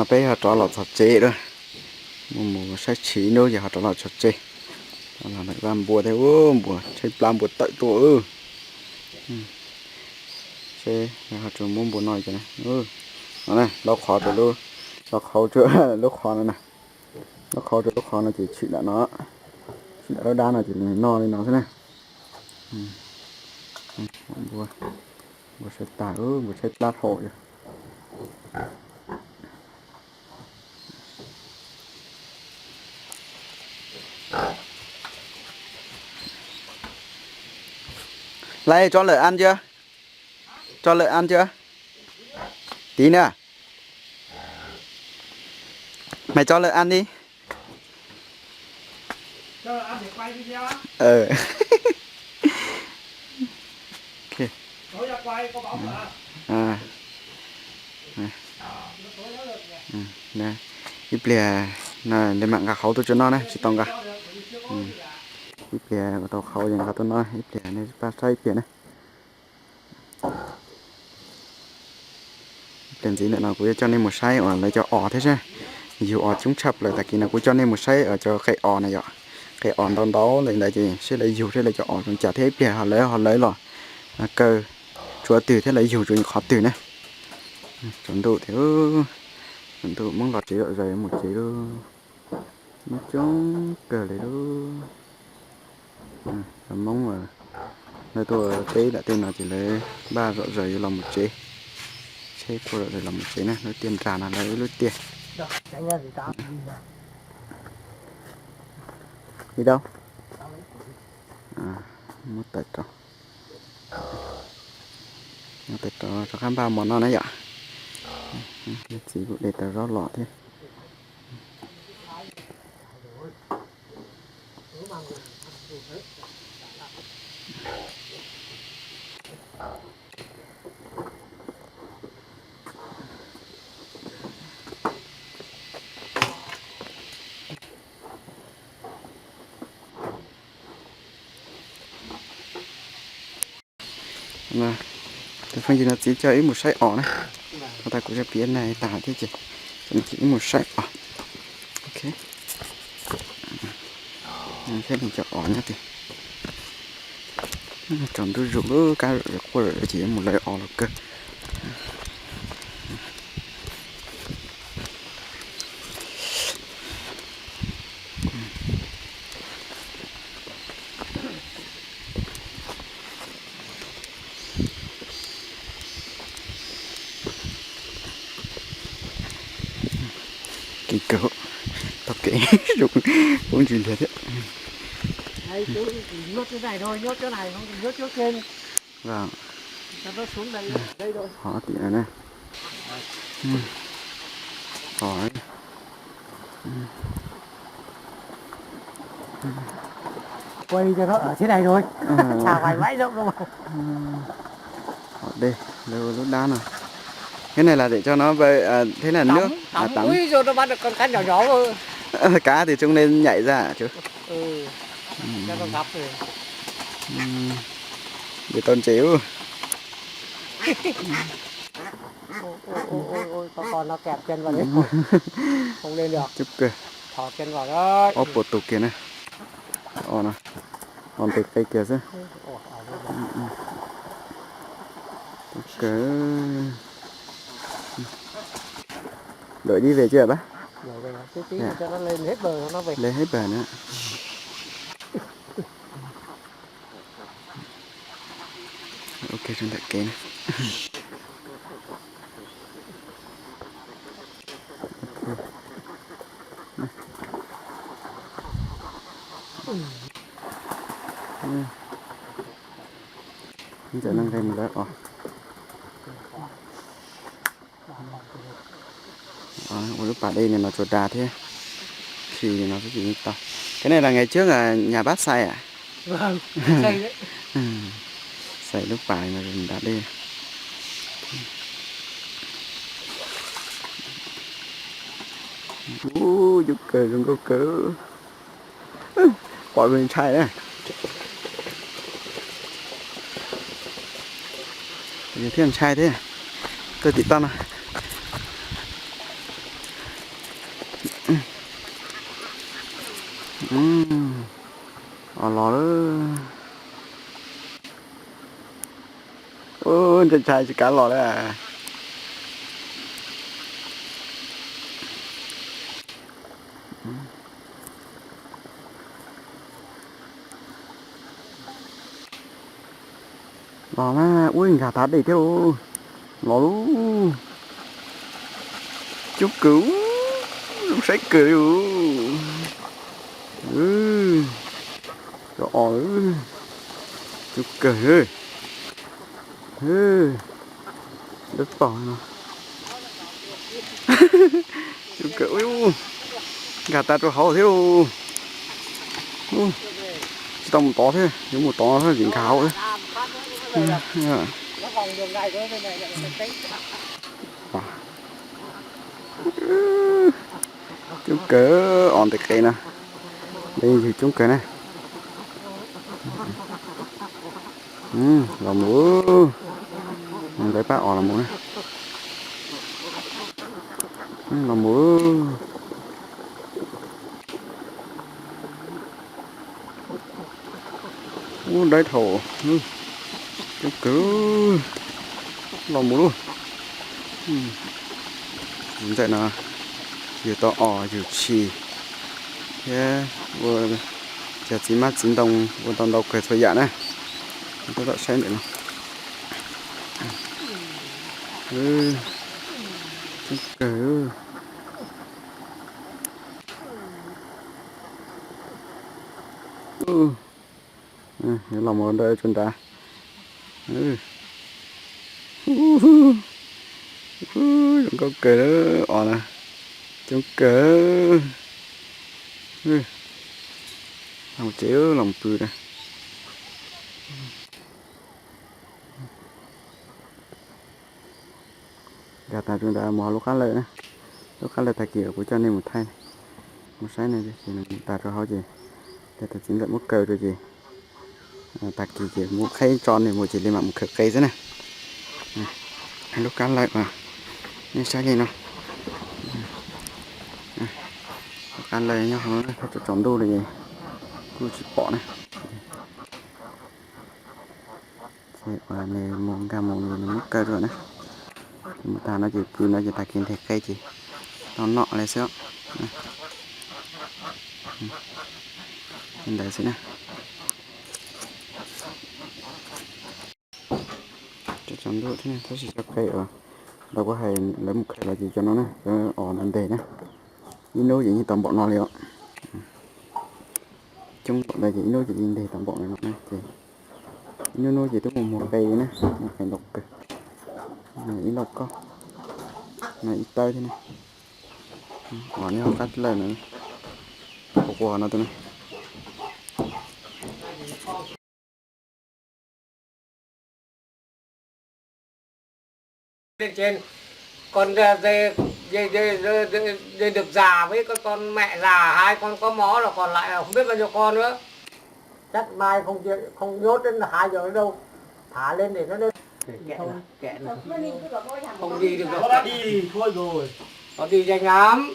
Peb ho rov los txog tsev lawm, mus mus saib tshis ib hnub ces ho rov los txog tsev. Los ntawm vaj npua thiab, npua tshaib plab npua tawm tuaj. Seb ho tsuas muab npua no ces, no lauj qhov rau, lauj qhov rau lub qhov no na, lauj qhov rau lub qhov no ces tshwm lam no, tshwm lam lub dab no ces nws noj li no xwb na. Npua, npua tshaib tas, npua tshaib plab dhau li. Lấy cho lợn ăn chưa? Cho lợn ăn chưa? Tí nữa. Mày cho lợn ăn đi. Ờ. Ok. À. Ib pliag no nej mam nqa qhauv tuaj tso noj na, tsis tau nqa. Ib pliag kuv tau qhauv ces nqa tuaj noj, ib pliag nej pab saib ib pliag na. Ib pliag ntxiv ntawm no kuv yuav coj nej mus saib uas lawv cov os thiab seb. Yug os coob tshaj plaws, tag kis no kuv coj nej mus saib cov qe os na yom. Qe os ntau ntau li ntawd ces seb lawv yug seb lawv cov os zoo cas thiab ib pliag ho lawv ho lawv los kaw tsuav twg thiab lawv yug tsuas qhov twg na. Tsaus ntuj thiab, tsaus ntuj Hmoob los tsev zom zaws mus tsev lauj. Hmoob coob kawg li lauj. Cov Hmoob lawv tuaj teb lam tej no ces lawv npaj zom zaws yuav los mus tsev. Tsheb puag zom zaws los mus tsev na, lub tiaj nrag no lawv ib lub tiaj. Ib dauj, muab tawm rau, muab tawm rau rov qab npaj mov noj na yom. Txiv kuj de tau zaub los thiab. Tus phooj ywg no txiv coj wb mus saib os na. Thaum tas kuv cov piav nais tas thiab ces wb mus saib os. Ok. Saib nws cov os nyob twg. Tsaus ntuj zus lub kab quaj ces yuav mus lawv os los kawg. Kev kawg, tau kev zoo, poob ntsis liag thiab. Ho tim no na. Quay cho nó ở thế này rồi. Thả vài mãi rộng ra mà. Họ đây, lub dab no. Cái này là để cho nó với, à, thế là nước, à, tắm. Ui, rồi nó bắt được con cá nhỏ nhỏ rồi. Cá thì chúng nên nhảy ra chứ. Ừ. Cho nó gắp rồi. Để tao chịu. Ôi, ôi, ôi, ôi, ôi, con, con nó kẹp chân vào đấy. Không lên được. Chụp kìa. Thò chân vào đấy. Ốp bộ tục kìa nè. Ồ nè. Còn từ cây kìa chứ. Ồ, ồ, ồ. Chụp kìa. Đuổi đi về chưa bác? Đuổi về, tí, tí, dạ, cho nó lên hết bờ, nó về. Lên hết bờ nữa. Ok, trong tại kế này. Giờ năng gây một đợt ỏ. Ua lub pas dej no tsuas dag thiab. Khi no xwb tsis tau. Cái này là ngày trước là nhà bác xây à? Vâng, xây đấy. Xây lub pas no dag dej. Ub, coob kawg, zoo nkauj kawg. Pom zoo ntshai na. Thiab ntshai thiab. Tuaj tim toj no. Mm, os los lawm. Ub, ntshai ntshai tsis kav los lawm. Los na, ub, nkag tav dej thiab lauj. Los lauj. Coob kawg, zoo saib kawg li. Cov os, coob kawg. Dawb paug no. Coob kawg, nkag tas rau hauv thiab lauj. Tsis tau mus tod thiab, yuav mus tod no thiab tsis nkag hauv thiab. Coob kawg, os ntes qe na. Ntes yug coob kawg na. Los mus, ntes pab os los mus na. Los mus. Ub, dawb thaum, coob kawg, los mus lauj. Ntxawm no yug tau os yug tshis thiab ua cov txiv hmab txiv ntoo ua tau ntau kawg txhua yam na. Tab tom saib ntawm no. Coob kawg. Yuav los mus dawb tsuas nrad. Zoo nkauj kawg os na, coob kawg. Los tsev los pw na. Nkag tas rau nrad mus hauv lub qab lawj na. Lub qab lawj tag kis kuv coj nej mus thaij, mus saib na, ces tas rau hauv ces, ces tus txiv ntxawm muab kaw rau ces, tag kis ces muab qheb tso nej mus ces li mam mus khaws qe xwb na. Lub qab lawj, nej saib li no. Lub qab lawj nyob hauv no, tsaus ntuj li kuj tsis pom na. Ces uas nws mus nkag mus nws muab kaw rau na. Ces mus tag no ces pw no ces tag kis nreg qe ces tau noj li xwb. Li ntawd xwb na. Tsaus ntuj thiab tab sis cov qe uas tau kuv hais lawv mus khaws los ces cov no na, cov os no nteg na. Ib hnub ces yeej tau npaum no li os. Coob npaum ntawd ces ib hnub ces yeej nteg tau npaum no na ces ib hnub hnub ces twb mus muag qe na, muag qe ntau kawg. Ib lauj kaub, no ib tawb thiab na. Os nyob hauv qab lawj na, quas quas no tus na. Lên trên. Còn, ờ, dây, dây, dây, dây, dây được già với con, con mẹ già, hai con có máu là còn lại là không biết bao nhiêu con nữa. Chắc mai không, không nhốt đến hai giờ nữa đâu. Thả lên để nó lên. Kệ nó, kệ nó. Không đi được rồi. Nó đi thì thôi rồi. Nó đi nhanh lắm.